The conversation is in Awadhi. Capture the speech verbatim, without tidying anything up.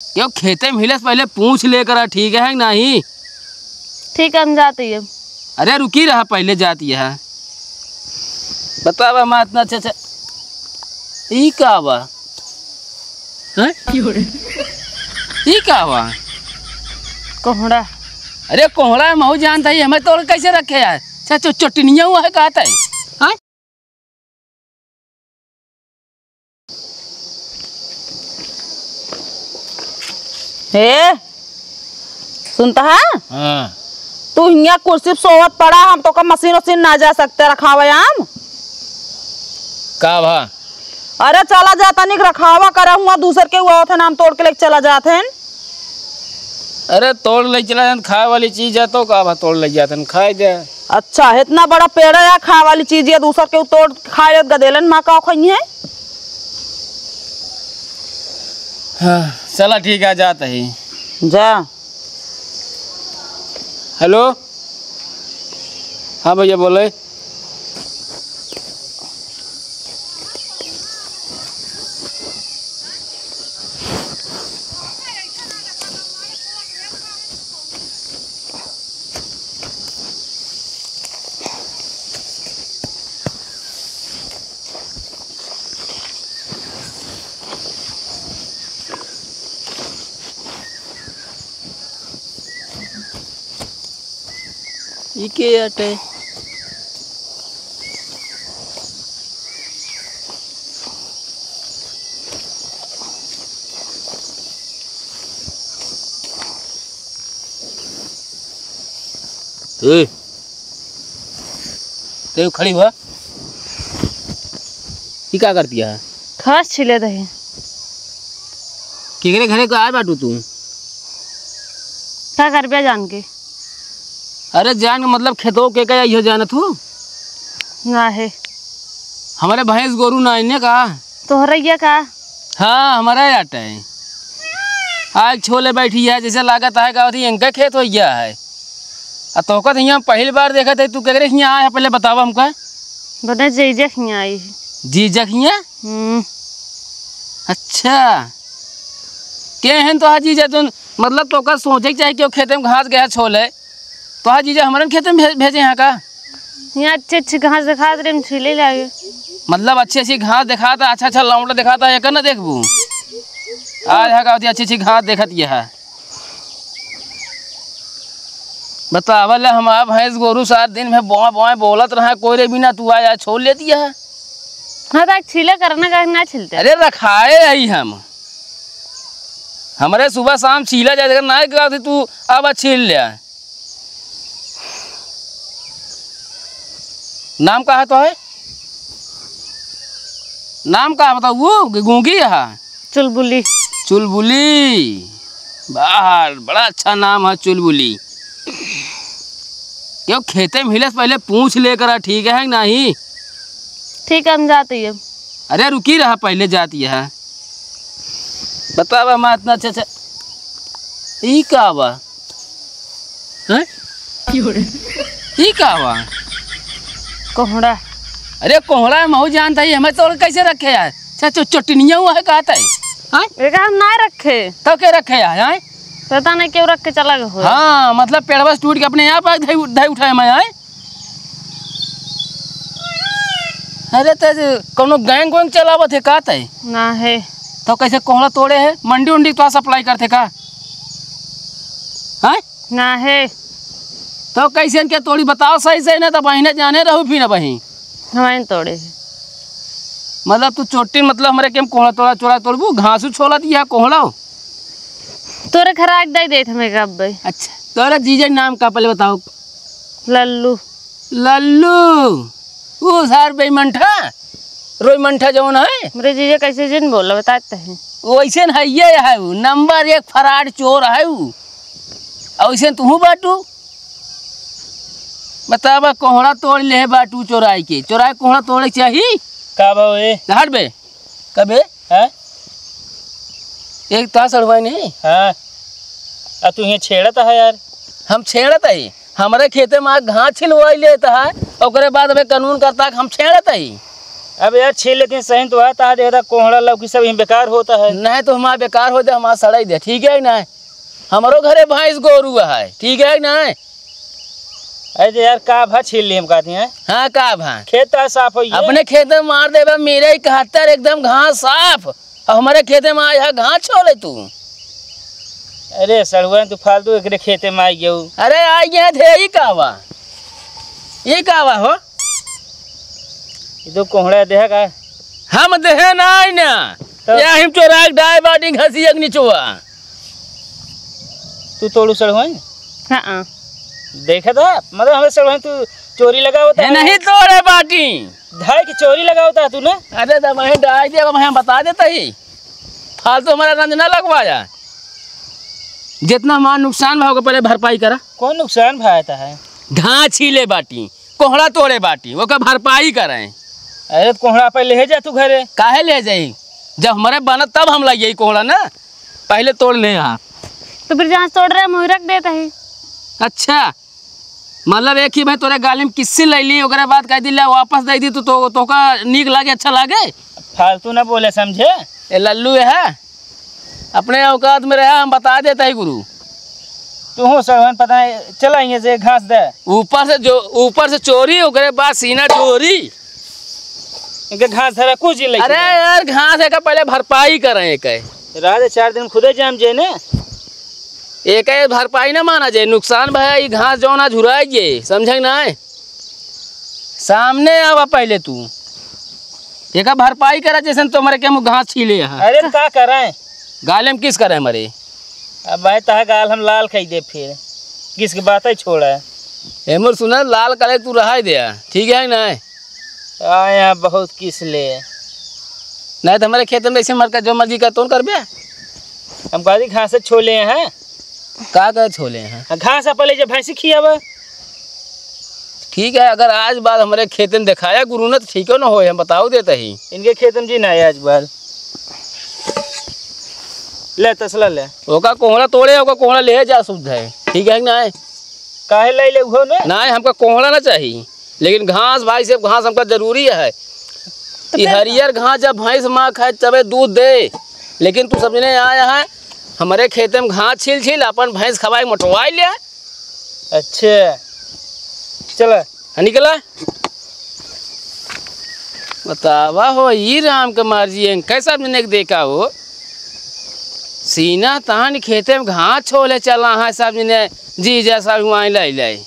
क्यों खेते में हिलस, पहले पूछ लेकर आ, ठीक है कि नहीं? ठीक है, हम जाते ही अब। अरे रुकी रहा, पहले जाती है। बतावा, मैं इतना अच्छा, अच्छा, ई का बा? हैं? ई का बा? कोहड़ा। अरे कोहड़ा, महू जानता ही, हमें तोड़ कैसे रखे है? अच्छा, चो-, चोटनिया हुआ है, कहता है। हैं? हे, सुनता है? हाँ। तू हियाँ कुर्सी पे सोवत पड़ा, हम तोका मशीन उशीन ना जा सकते, रखावे आम। का भा? अरे चला जा तनिक, रखावा करा हुआ, दूसर के हुआ होत है, आम तोड़ के लेके चला जात हैं। अरे तोड़ ले चला जात, खाए वाली चीज है तो का भा, तोड़ ले जात हैं, खाए जा। अच्छा, इतना बड़ा पेड़ है, खाए वाली चीज है, दूसर के तोड़ खाए, गदेलन माँ का खइहे। हाँ, चला ठीक है, जात ही। जा। हेलो, हाँ भैया बोले। ई के अटे? ए, ते खड़ी हुआ, ई का करती है? घास छीले दही। केकरे घरे को आए बाटू तू? का करबे जान के? अरे जान के मतलब खेतो के का इहो जानत हूँ? ना है। हमारे भैंस गोरू ना इन्हें का? तोहरा ये का? हाँ, हमारा ही आटा है। आज छोले बैठी है, जैसे लागत है का होती इनका खेत हो गया है। आ तोहका तो यहाँ पहली बार देखा थे, तू केकरे हियाँ आया है, पहले बतावा हमका। बने जीजा हियाँ आई है। जीजा हियाँ? हम्म। अच्छा, के हैं तोहार जीजा जोन, मतलब तोहका सोचे के चाही कि वो खेते में घास गया छोले, तोहार जीजा हमारे खेते में भे-, भेजे यहाँ का? यहाँ अच्छी अच्छी घास दिखात रहे, हम छीले लागे। मतलब अच्छी अच्छी घास दिखाता, अच्छा अच्छा लौंडा दिखाता, ये कर ना देखबू। आज है का होती अच्छी अच्छी घास देखत ये है। बतावा ले, हमार भैंस गोरू सात दिन में बोआ बोआ बोलत रहा, कोई रे बिना तू आया छोड़ लेती है। हाँ, तो आज छीले करना का ना छिलते। अरे रखाए आई हम, हमरे सुबह शाम छीला जाए, अगर ना गया तो तू अब छील ले। नाम का है तो है? नाम का है बताओ, वो गूंगी है? चुलबुली। चुलबुली, बाहर बड़ा अच्छा नाम है चुलबुली। क्यों खेते में हिलस, पहले पूछ लेकर आ, ठीक है कि नहीं? ठीक है, हम जाते ही अब। अरे रुकी रहा, पहले जाती है। बतावा, मैं इतना अच्छा अच्छा, ई का बा? हैं? ई का बा? कोहड़ा। अरे कोहड़ा, महू जानता ही, हमें तोड़ कैसे रखे यार? अच्छा, चो-, चोटनिया हुआ है, कहता है। हैं? एका हम ना रखे। तो के रखे यार, हैं? पता नहीं क्यों रख के चला गया हो। हाँ, मतलब पेड़वा से टूट के अपने आप आके धई, धई उठाए मैं, हैं? अरे, ते जे कौनो गैंग वैंग चलावत है का ते? ना है। तो कैसे कोहड़ा तोड़े है? मंडी उंडी तो सप्लाई करते का? हैं? ना है। तो कैसे इनके तोड़ी बताओ सही से, ना तो बहिने जाने रहू फिर बहिन। हमारे तोड़े है। मतलब तू चोटी, मतलब हमारे के हम कोहड़ा तोड़ा, चोरा तोड़बू, घासू छोला दिया कोहड़ा। तोरे खराक दे देत हमें कब भाई। अच्छा, तोरा जीजा नाम का पहले बताओ? लल्लू। लल्लू, वो सार बेईमंठा, रोईमंठा जौन है। मेरे जीजा कैसे जिन बोला, बताते हैं। वैसे न है, ये है वो, नंबर एक फराड चोर है वो। और वैसे तुहू बाटू, बतावा, कोहड़ा तोड़ ले बाटू चोराई के, चोराई कोहड़ा तोड़े चाही? का भाव है? हट बे, कबे? हैं? एक तो सड़वाई नहीं। हाँ। आ तू यहाँ छेड़त है यार। हम छेड़त है? हमारे खेते में आके घास छिलवाई लेत है, ओकरे बाद हमें कानून करता है कि हम छेड़त है। अब यार छील लेते हैं, सही तो आता है, देखता कोहड़ा लौकी सब ही बेकार होता है। नहीं तो हमारा बेकार हो जाए, हमारा सड़ाई दे, ठीक है कि नहीं? हमरो घरे भैंस गोरू है, ठीक है कि नहीं? अरे तो यार का भा छील लिए हम कहते हैं? हाँ का भा? खेत तो साफ होइए। अपने खेत में मार देबे, मेरे इकहत्तर एकदम घास साफ, और हमारे खेत में आया घास छोले तू। अरे सड़ुआ तू फालतू एकरे खेते में आई गयो। अरे आई गया थे, ई का बा? ई का बा हो? ई तो कोहड़ा देह का। हम देहे नाई ना। तो? या हम चोराक डाय बाटी घसी एक निचवा। तू तोड़ू सड़ुआइन? हाँ। देखे था, मतलब हमें सड़ुआइन तू चोरी लगावत है। नहीं तोड़े बाटी। धाय की चोरी लगावत है तू ना? अरे तो मैं डाय दे, अब हम बता देता ही। फालतू हमारा रंज ना लगवाया। जितना हमारा नुकसान भा ओकर पहले भरपाई करा। कौन नुकसान भा आता है? घास छीले बाटी, कोहड़ा तोड़े बाटी, ओकर भरपाई करें। अरे तो कोहड़ा पहले ले जा तू घरे। काहे ले जाई? जब हमारे बनत तब हम लाइए कोहड़ा ना, पहले तोड़ ले यहाँ। तो फिर जहाँ से तोड़ रहे हम वहीं रख देता ही। अच्छा, मतलब एक ही भाई तोरे गाली में किस्सी ले ली, ओकरे बाद कह दी ले वापस दे दी, तो, तो तोका नीक लागे, अच्छा लागे? फालतू ना बोले समझे। ए लल्लू है, अपने औकात में रहा, हम बता देता ही गुरु। तू हो सड़ुआइन, पता नहीं चला यहाँ से घास दे। ऊपर से जो, ऊपर से चोरी, ओकरे बाद सीना चोरी। इनके घास धरा कुछ ही नहीं अरे खिला। यार घास है का पहले भरपाई करें एक है। रात चार दिन खुदे जाम जे ने। एक है भरपाई ना माना जाए, नुकसान भा ई घास जौन आज हुराई गए, समझे कि नहीं? सामने आवा पहले तू। एका भरपाई करा जैसन तोमरे के मुँह घास छीले यहाँ। अरे का कराएं? गाले में किस करे हमारे? अब भाई तहा गाल हम लाल कई दे फिर। किस के बात है छोड़ा। एमर सुना लाल करे तू रहाई दे, ठीक है कि नहीं? आ यहाँ बहुत किस ले। नहीं तो हमारे खेत में ऐसे मर कर जो मर्जी कर तोन कर बे। हम कहा दी घास छोले हैं। का का छोले हैं? हाँ, घास आप ले जा भैंसी खियावा। ठीक है, अगर आज बाद हमारे खेत में दिखाया गुरु ने तो ठीक हो ना होए, हम बताओ देता ही। इनके खेत में जी ना है आज बाद। ले तसला ले। ओका कोहड़ा तोड़े, ओका कोहड़ा ले जा शुद्ध है, ठीक है कि नहीं? काहे ले ले उहो ने? नहीं, हमका कोहड़ा ना चाहिए, लेकिन घास भाई साहब, घास हमका जरूरी है। तो ई फिर हरियर घास जब भैंस माँ खाए तबे दूध दे, लेकिन तू समझने आया है, हमारे खेते में घास छील छील अपन भैंस खवाए मोटवाई ले। अच्छा, चला। हाँ, निकला। बतावा हो, ई राम के मर्जी है, कैसा मैंने देखा हो? सीना तान खेते में घास छोले चला है, सब जने जी जैसा हुआ लाई लाई।